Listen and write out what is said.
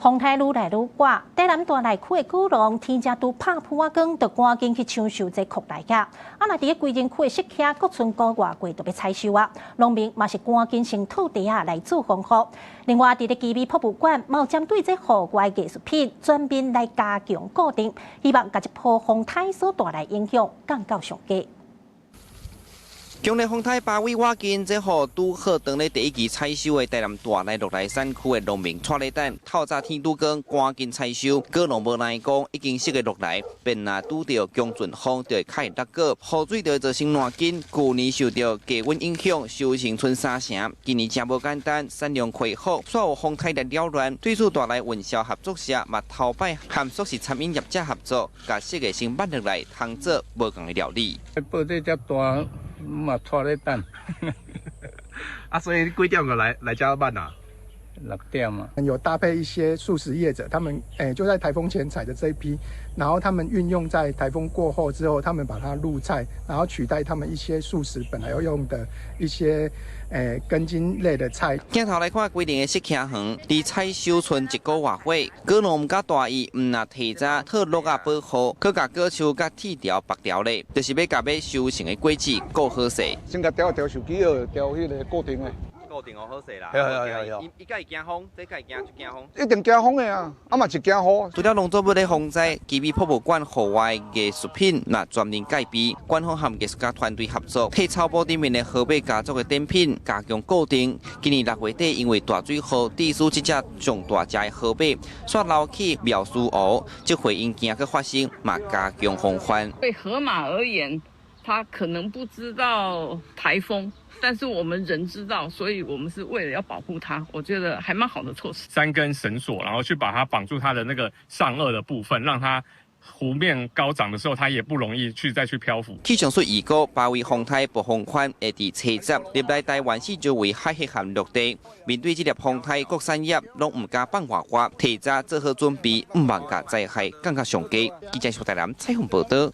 風颱愈來愈掛，台南大內區的果農天才拄拍噗仔光，就趕緊去搶收這擴來額。啊，若佇咧歸仁區的釋迦閣賰個外月就欲採收啊，農民嘛是趕緊先套袋仔來做防護。另外，佇咧奇美博物館，嘛有針對這戶外藝術品全面來加強固定，希望共這波風颱所帶來影響降到上低。強烈風颱巴威倚近，這予拄好當咧第一期採收的台南大內鹿來產區的農民𤆬咧等，透早天拄光，趕緊採收。果農無奈講，已經熟的鹿來，便若拄著強陣風，就會較會落果，雨水就會造成爛根。舊年受著低溫影響，收成賰三成，今年誠無簡單，產量恢復，煞有風颱來擾亂。對此大內運銷合作社嘛頭擺和素食餐飲業者合作，共熟的先挽落來，通做無仝的料理。報這遮大。嘛，𤆬咧等。啊，所以幾點就來來遮挽啊？ 6點啊。有搭配一些素食業者，他們就在颱風前採的這一批，然後他們運用在颱風過後之後，他們把它入菜，然後取代他們一些素食本來要用的一些根莖類的菜。鏡頭來看，歸仁的釋迦園，佇採收賰一個外歲，果農毋敢大意，毋若提早套落仔保護，閣共果樹佮鐵條縛牢咧，就是欲共欲收成的果子顧好勢。先共吊一條手機號，吊彼个固定的。固定予好勢啦。係係係係。伊伊敢會驚風，這敢會驚就驚風。一定驚風的啊，啊嘛是驚雨。除了農作物的防災，奇美博物館戶外藝術品嘛專門蓋備，館方和藝術家團隊合作，替草埔頂面的河馬家族的展品加強固定。今年6月底，因為大水雨，致使這隻上大隻的河馬煞流去妙思湖，這回𪜶驚閣發生，嘛加強防範。對河馬而言，它可能不知道颱風。但是我們人知道，所以我們是為了要保護它，我覺得還蠻好的措施。三根繩索，然後去把它綁住它的那個上顎的部分，讓它湖面高漲的時候，它也不容易去再去漂浮。氣象署預估，巴威風颱暴風圈會佇初十入來台灣四周圍海峽和陸地。面對這粒風颱，各產業攏毋敢放緩緩，提早做好準備，毋望共災害降到上低。記者蘇台南採訪報道。